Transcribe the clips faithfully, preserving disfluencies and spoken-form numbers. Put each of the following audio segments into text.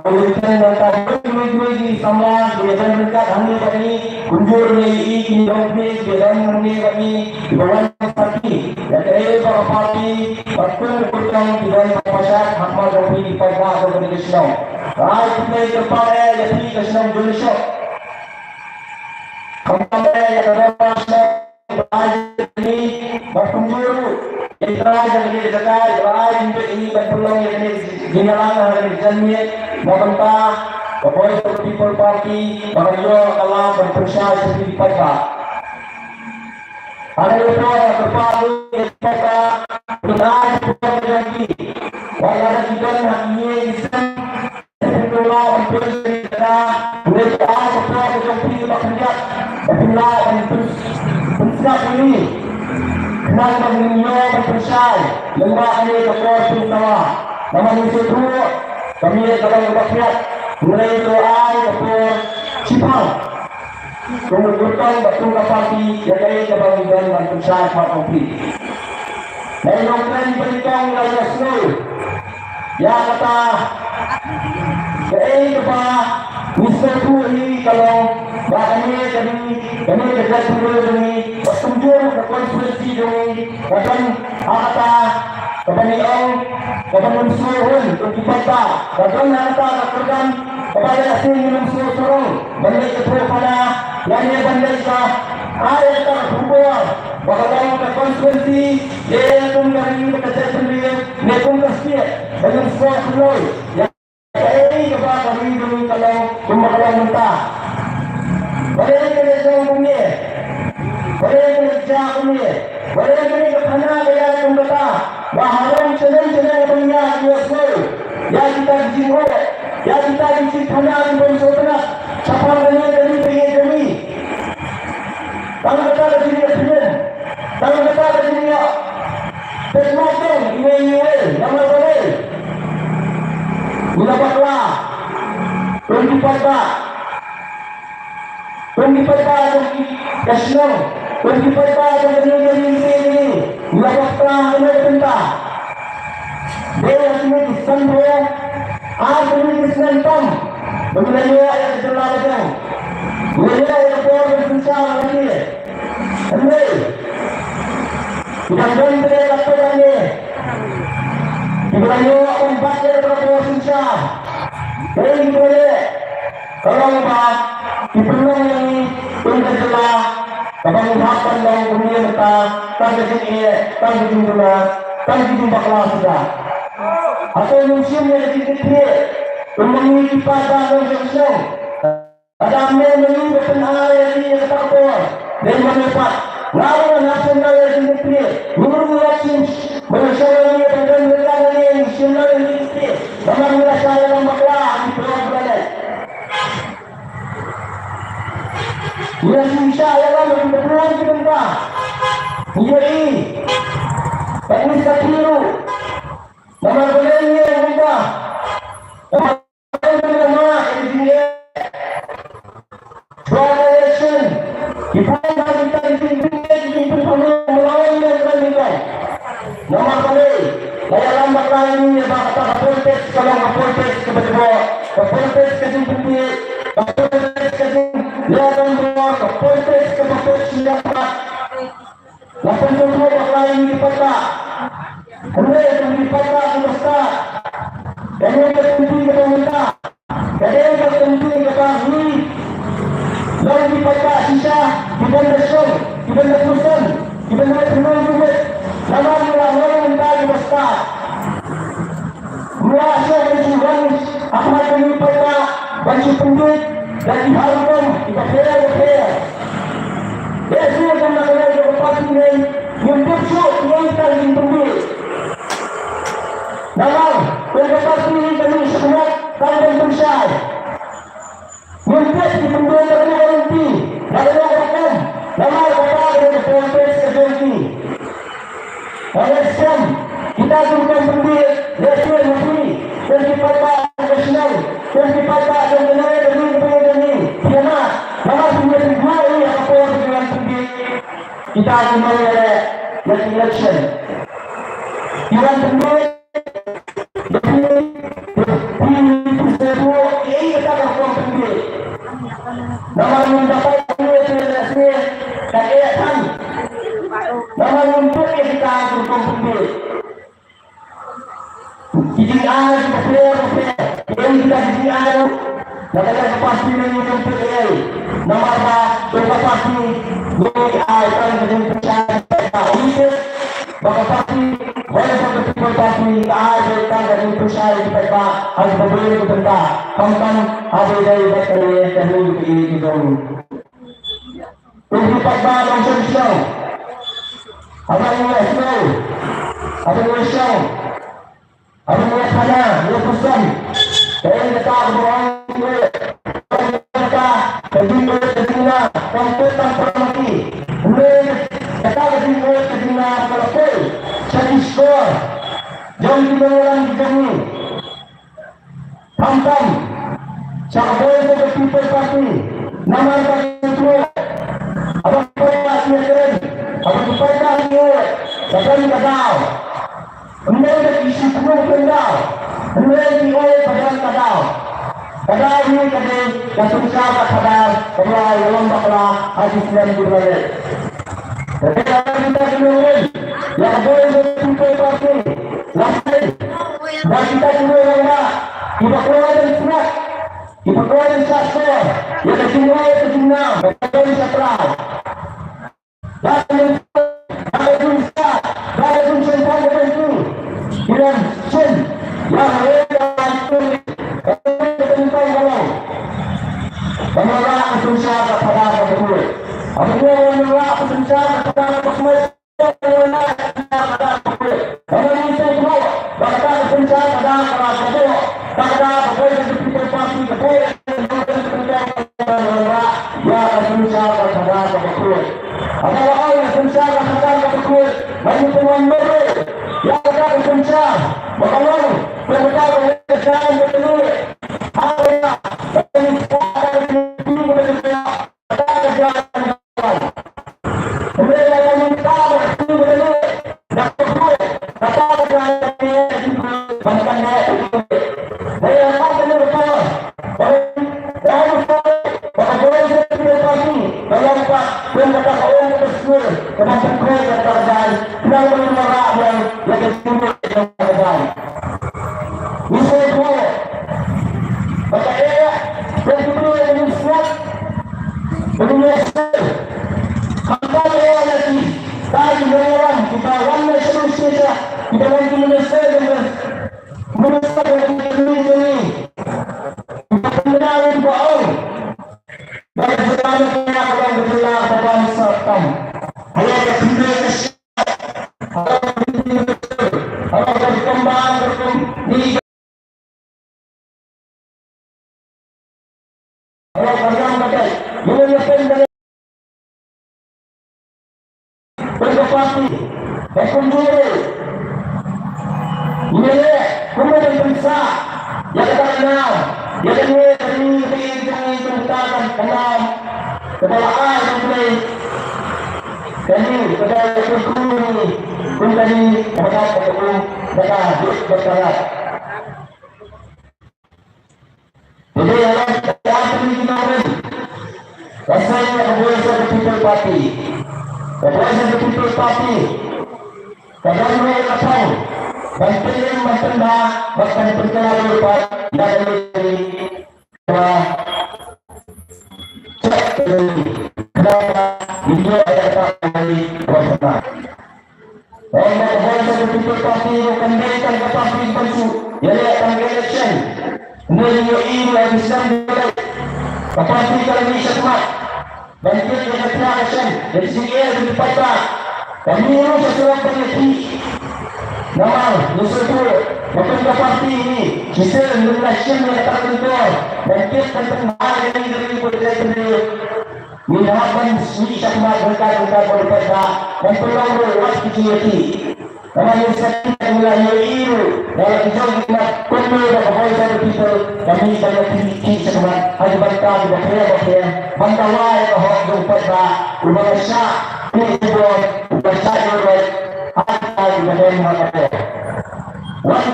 Ka wei chen nangta kiwei kiwei ki samla kiba don ryngkat hangne bad ngi, kumjuh ruh ïa i ki nongpyni kiba don hangne bad ngi, kiba wan saki ïa kaei ba ka party bad kum u kyrtong ki don ba pashad ha khmat jong phi ki paidbah jong kane ka shnong. Ai khublei kyrpang eh ïa phi ka shnong Jongshop. Khamtam eh ïa ka dorbar shnong. Ba ai jingpeit ïa ngi ban pynjur ïa ki trai jong kane ka jaka, ba ai jingpeit ïa ngi ban pynlong ïa kane ka jingïalang ha kane ka janmiet, na bynta ka Voice of the People Party ba kan ïoh ka lad ban pynshai sha ki paidbah. Ha kane ka por nga kyrpad ïa ki paidbah ban ai jingpeit ïa ki, wat lada ki don ha ki ïing ki sem. Pynlah ban pynshai ïa ka, pynlah ka por ka jong phi ba khyndiat, pynlah ban pyn-, pynsngap ïa ngi. Khnang ba ngin ïoh ban pynshai lyngba kane ka por pynsawa. Namar ngi sngewthuh ka miet ka long kaba khriat, hynrei to ai ka por shipang. Kum u kyrtong bad kum ka party ïa kaei kaba ngi don ban pynshai khmat jong phi. Ngi long kren ba nyngkong ïa la ïa sngew. Ïa kata kaei kaba ngi sngewthuh hi ka long ba kane ka dei, kane ka jaitbynriew jong ngi, ba kumjuh ka constituency jong ngi ka don ha kata kaba ngi ong kaba ngi sngewhun kum ki paidbah, ka don ha kata ka kyrdan kaba ïa sngewhun sngewsarong ban leit ka thong khana lane ban leit ka ai kata ka khubor ba ka long ka constituency. Ïa kum ka ri, kum ka jaitbynriew ne kum ka state ba ngin sngewthuh ïa kaei kaba ka ri jong ngi ka long kumba ka long mynta. Balei ka leh jong kumne? Balei ka leh jong kumne? Balei ka leh ka khana ka ïa kum kata? Ba ha ram shaneng shaneng ban ïa ïohsngew ïa kita ki jingeh, ïa kita ki jingkhana ki ban sngewtynnat shaphang kane ka ri ka ïing jong ngi. Tang kata ka jingïapynim, tang kata ka jingïa pynmong jong iwei iwei, namar balei? Ngi la bakla. Kum ki paidbah, kum ki paidbah jong ka shnong, kum ki paidbah jong ka ri ka ri ka ri, ngi la bakla ha kane ka bynta. Dei ha kine ki san bnai, ar bnai ki snem tam ba ngi la ïoh ïa ka jylla ba jong, ngi la ïoh ïa ka bor ban synshar lane. Hynrei ki dang don te ka pyrthei kiba la ïoh ban bat ïa ka bor synshar. Dei kiba la ka long ba ki pynlong ïa ngi kum ka jylla kaba ngi hap ban long kumne mynta, tang ka jingeh, tang ka jingduna, tang ka jingbakla suda. Hato ngim shim ïa ka jingkitkhlieh kum ma ngi ki paidbah nongshong shnong? Lada ym don ma ngi ba pyn-ai ïa ngi ïa kata ka por, dei mano pat? Nga ruh ngan hap shim lang ïa ka jingkitkhlieh. Ngi ruh ngi la shim, ba ngi shong lang ïa ka jingkitkhlieh, ngi shim lang ïa ka jingkitkhlieh. Namar ngi la shah ïalam bakla ha ki por kiba la leit. Ngi la shu shah ïalam ha kiba bun ki bynta. Ngi ïohi. Bad ngi sakhi ruh. Namar balei ngi ïa mynta? Namar balei ngi ïa mynta? Ba ka election. Ki pynbna kita ki pynbna ki pynbna ki pynbna. Namar balei? La ïalam bakla ïa ngi ba kata ka politics ka long ka politics kaba jubor, ka politics ka jingpynbieit, ka politics ka jingleh donbor, ka politics kaba pynshai ïa ka. La pynsngewthuh bakla ïa ngi ki paidbah. Hynrei ïa ngi ki paidbah kiba stad, ka long ka jingpynbieit kaba mynta. Ka dei ka kynti kaba ngi long ki paidbah shisha, ki ban da shong, ki ban da pyrshang, ki ban da pynlong jingmut. Namar ngi la long mynta kiba stad. Ngi la shong ban shu wan ha khmat jong ki paidbah ban shu pynduh da ki bhah rukom kiba pher bapher. Dei shuh kumba ka long ka party ne ngim tip shuh ïa kita ki jingpynduh. Namar kum ka party ka mih shakhmat tang ban pynshai. Ngim tip ki pynduh ka dei ka lynti na ka long ka rukom. Namar kata ka dei ka politics ka jong ki. Ka dei skhem kita ki rukom pynbieit, lehse ma phi, kum ki paidbah ka shnong, kum ki paidbah jong kane ka ri ka ri ka ri. Namar phi ïa pynduh ïa ka por ka ri ka ri. Kita ki nongïaleh ïa ki election. Ki wan pynbieit, ki, ki, ki, ki, Ki jingai kiba pher bapher, ki dei kita ki jingai ruh na ka liang ka party, na ka liang ka party. Namar ba ka party ngi ai tang ka jingpynshai ba ka party, Voice of the People Party, ka ai tang ka jingpynshai ba ha kaba bun ka bynta, khamtam ha kaba ïadei bad ka ri ka ri ka ri ka jong. Pynban ba long shisha. Haba ngi ïa sngew, haba ngi ïa sngew, haba ngi ïa khana, ngi ïa pyrshang. Ka ïa kata ka ba ong ngi, ka ïa kata ka jingmut ka jingna, ka mut tang pyrshang ki. Ngi kata ka jingmut ka jingna ka la poi sha ki shkor jong ki nongïalam ki jong ngi. Khamtam sha ka Voice of the People Party, namar ba ki tip, haba ki paidbah ki ïakren, haba ki paidbah ki ïoh, ka don ka daw. Ym dei ba ki shu pynlong pyndaw, hynrei ki ïoh ba don ka daw. Ka daw hi ka dei ka synshar ka khadar kaba la ïalam bakla ha ki snem kiba la leit. Te ka dei kita ki nongrim ïa ka Voice of the People Party. Lashai ba kita ki nongrim ba kiba kwah ban sngap, kiba kwah ban shah sor ïa ka jingmut ka jingnam ba ka don sha trai. Ba ka jingshah, ba ka jingshah, ba ka jingshah, ba ka jingshah, ba ka jingshah, ba ka jingshah. Ba ka jingshah ka khadar kaba khuid. Haba ngi wan ngi rah ka synshar ka khadar kaba khuid. Haba ngi tip ruh ba kata ka synshar ka khadar kaba khuid, ka khadar ka Voice of the People Party ka dei ka synshar ka khadar kaba khuid. Haba la ong ka synshar ka khadar kaba khuid, ba ngi pynwan ruh ïa kata ka synshar ba ka long ka khadar ka Voice of the People Party. Ngi sngewthuh ba ka eh, ba ki briew ba ngin sngap, ba ngin ïasngewthuh. Khamtam eh ïa ki, ta ki nongïalam kiba wan na shnong shnong, kiba wan ki minister, minister, minister, kiba wan ki minister, kiba wan ki ba ka jylla na ka ïa ka long ka jylla kaba bam sah tam. Ïa ka khyndiat ka Kane ka dei ka kyrkhu ngi kum kane ka palat ka kyrkhu ka dei ka dei ka palat. Te dei ïa la ka palat ngi ki nongrim. Ka seng ïa ka Voice of the People Party. Ka Voice of the People Party ka don ruh ka thong ban pynlong ban pynda bad ban pynkylla ruh pat ïa ka Ong ba ka Voice of the People Party ruh kan dei tang ka party ban shu ïaleh tang ka election. Hynrei ngi ïohi ruh ha ki snem ba la dep ka party ka la mih shakhmat ban kit ïa ka tnat ka shen, ïa ka jingeh jong ki paidbah. Ka mih ruh sha surok ban ïakhih. Namar ngi sngewthuh ba kum ka party ngi shisien ngim lah shim ïa kata ka lyngkor ban kit ban pynbha ïa kane ka ri ba dei ka ri. Ngi hap ban mih shakhmat ryngkat ryngkat bad ki paidbah ban pynlong ruh wat ki jingïakhih. Namar ngi sngewthuh ba ngi la ïohi ruh ba la ki jong ki mat kumno ba ka Voice of the People ka mih ban ïakhih shakhmat ha ki bynta kiba pher bapher ban dawa ïa ka hok jong u paidbah uba la shah pynbor uba la shah ïoh ha ka kiba don ha ka por. Wan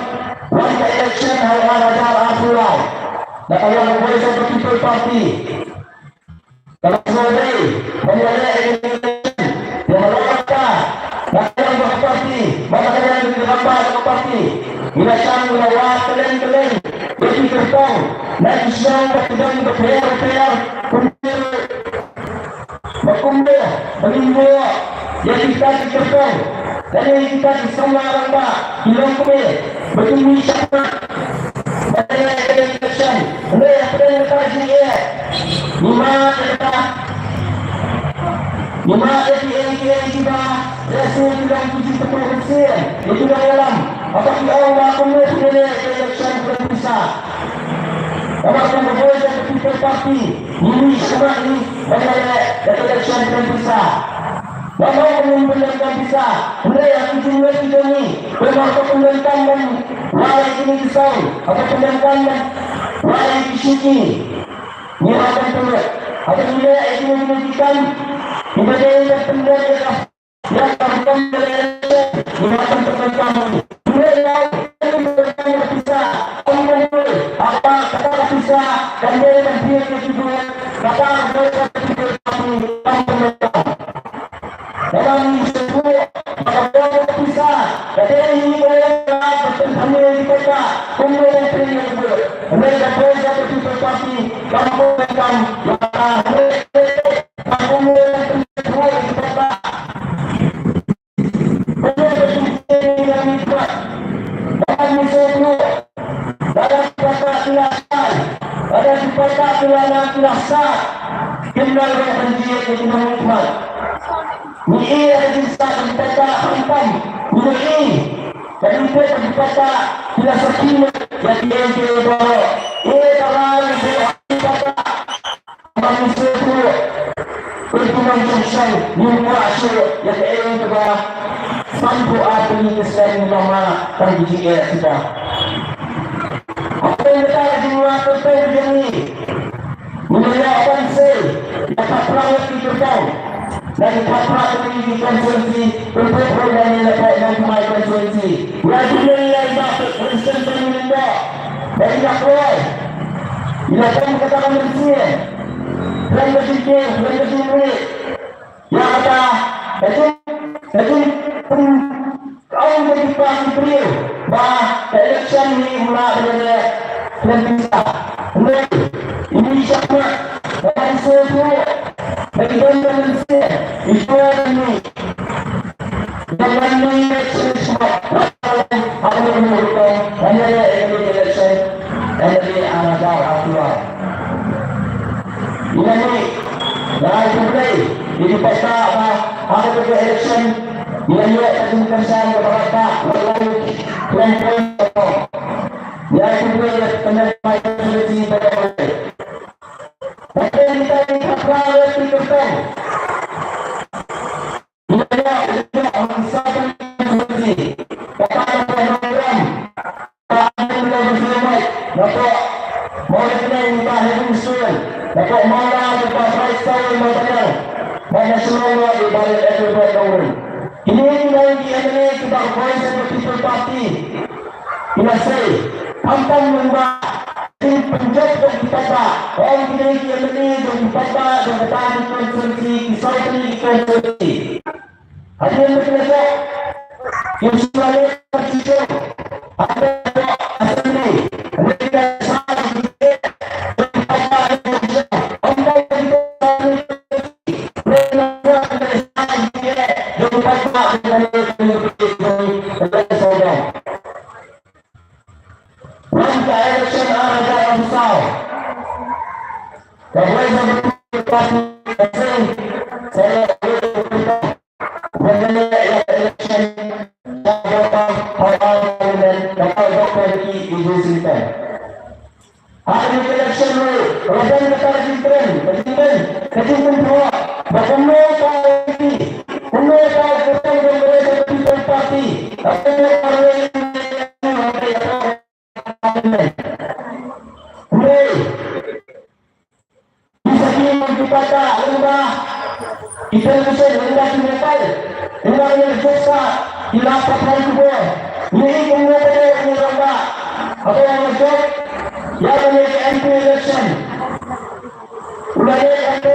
wan ka election ha u ar hajar arphew lai na ka liang ka Voice of the People Party. Ka la sngewdei ban ïaleh ïa ka election ïa ka lok ka, na ka liang ka party bad na ka liang ki rangbah ka party. Ngi la shah ngi la wad kylleng kylleng ïa ki kyrtong na ki shnong bad ki don bapher bapher. Kumne ruh ba kumno ba ngin ïoh ïa kita ki kyrtong lane ïa kita ki samla rangbah ki longkmie ba kin mih shakhmat ban leh election. Hynrei hapdeng kata ka jingeh ngi mad ïa kata, ngi mad ïa kiei kiei kiba lehse ki long ki jingkynmaw mynsiem ïa ki nongïalam. Haba ki ong ba kumno phi leh election khlem pisa. Namar kum ka Voice of the People Party ngi mih shakhmat ngi ban leh election khlem pisa. Namar kum ngim pyndonkam pisa. Hynrei ha ki jingmut ki jong ngi, namar ka pyndonkam ban wai ïa kine ki sound, ka pyndonkam ban wai ïa ki shuki. Ngi hap ban pynlong, haba ngi leh ïa kine kine ki kam, ngi ba dei ban pynlong ïa ka, ïa ka rukom ka leh, ngi hap ban pynlong kam. Ngi leh ïa ka pisa, ym ban pynlong, haba kata ka pisa kan dei ban pynlong ïa ki buit, kata ka buit ka pynlong kam, kam pynlong kam. Dalam isu tu, baka bor pisa, kata ini boleh ka pynthame di kota, kumno yang pynlong buit. Mereka boleh satu pisa pasti, kampung kam, maka mereka kampung yang pynlong buit di kota. Kumno yang pynlong buit. Dalam isu tu, lada ki paidbah ki la shai, lada ki paidbah ki la nang ki la sah, kim nang ruh ban jied ïa ki nongmihkhmat. Ngi ïohi ïa ka jingsah ka ki paidbah khamtam. Ngi ïohi ka jingpeit ka ki paidbah ki la sakhi lut ïa kiei kiei baroh. Ïohi ka rai ïa ki paidbah. Ba ngi sngewthuh, ïa ki nongshong shnong, ngim kwah shuh ïa kaei kaba sanphew ar tylli ki snem ngi la mad tang ki jingeh kita. Hapdeng kata ka jingmad kyrteng jong ngi, ngi la ïoh ban sei ïa khatphra ngut ki kyrtong. Na ki khatphra tylli ki constituency, pynpoi pynpoi na ngi la poi na ki constituency. Ïa ki ngi la ïa President Tony Lyngdoh. Ba i la kloi, i la don kata ka mynsiem khlem ka jingkiew, khlem ka jingrieh. Ïa kata ka jing, ka jing, pyn, ka ong ka jingpang ki briew ba ka election hi ym lah ban leh khlem pisa. Hynrei i mih shakhmat, ba i sngewthuh ba i don ka mynsiem, i sngewthuh ba i don ka mynsiem. Kine ki long ki M L A kiba Voice of the People Party. Ki la sei, khamtam lyngba ka jingpynjop jong ki paidbah. Ong kine ki M L A jong ki paidbah jong kata ki constituency, ki saw tylli ki constituency. Hadien ba ki la jop, ki shu la leh ka jingshong. Hadien ba ki la jop assembly, hadien ba ki la jop assembly, jong ki paidbah jong ki, khamtam lyngba ki constituency. Wan ka election ar hajar arphew saw. Ka Voice of the People Party ka seng sa ïa wan ka election ka Parliament ka Doctor Ricky Ejingson. Ha kane ka election ruh, ka la don kata ka jingkren, ka jingkren, ka jingkren pynphoh ba kumno ka M P, kumno ka kyrteng jong ka Voice of the People Party, ka kumno ka roi, hynrei ki sakhi ki paidbah lyngba ki television, lyngba ki mobile, lyngba ki jingïaseng, ki la pathai khubor. Ngi i kumno ka dei ngi rangbah. Haba u la jop ïa kane ka M P election, u la leit M P,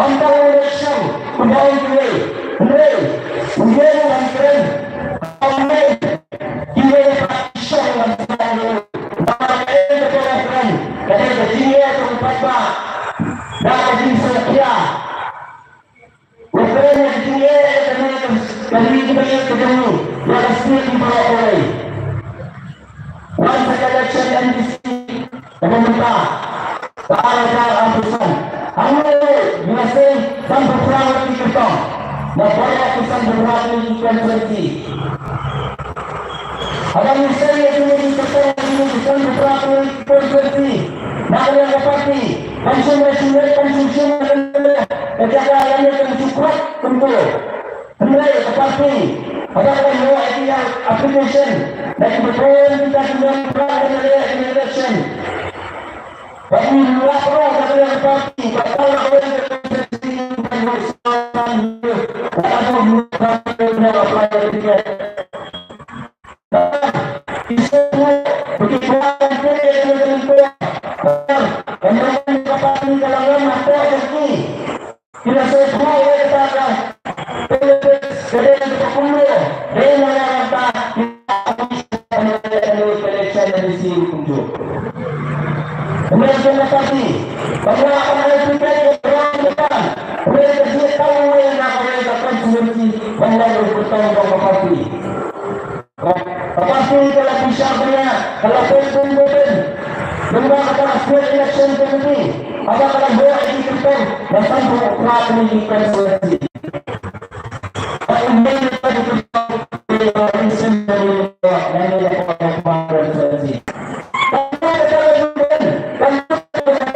ym tang u election, u la ïoh u leit, hynrei u ïeng ban kren, ym leit, ki leit N D C, kaba mynta ka ar hajar arphew san. Hangne ngi la seng sanphew phra tylli ki kyrtong na baroh ki sanphew phra tylli ki constituency. Haba ngi seng ïa kine ki kyrtong na kine ki sanphew phra tylli ki constituency na ka liang ka party, kam shym la shu leh, kam shym shym la leh ka jaka lane kam shym khot kumto. Hynrei ka party haba ka ïoh ïa ki application na ki bun kita ki nongtrei na ki election. Ba ki lap ruh na ka party ba ka la ïoh ka party. Ki la sngewthuh ïa kata ka politics ka dei kaba kumno, dei na ka bynta ki election na N D C kumjuh. Kumne ka party ba nga ban ai tiket ïa ka rong ka pan, kumne ka jied tang wei na kawei ka constituency ban long u kyrtong jong ka party. Ka party ka la bishar bniah, ka la pynbun bun. Lyngba kata ka State Election Committee, haba ka la buh ïa ki kyrtong na sanphew phra tylli ki constituency. Ka umdei ka kyrtong ka la ïa ka constituency. Ka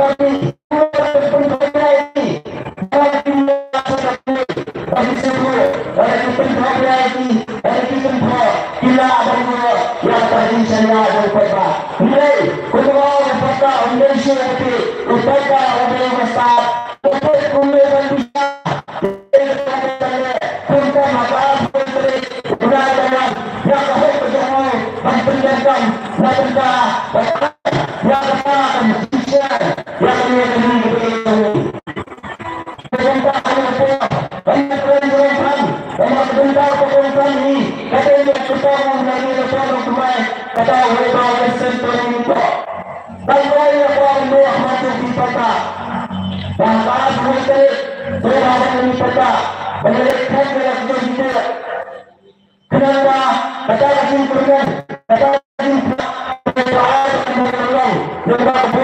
party Khnang ba kata ka jingkyrmen, kata ka jingkyrmen, kata ka jingkyrmen,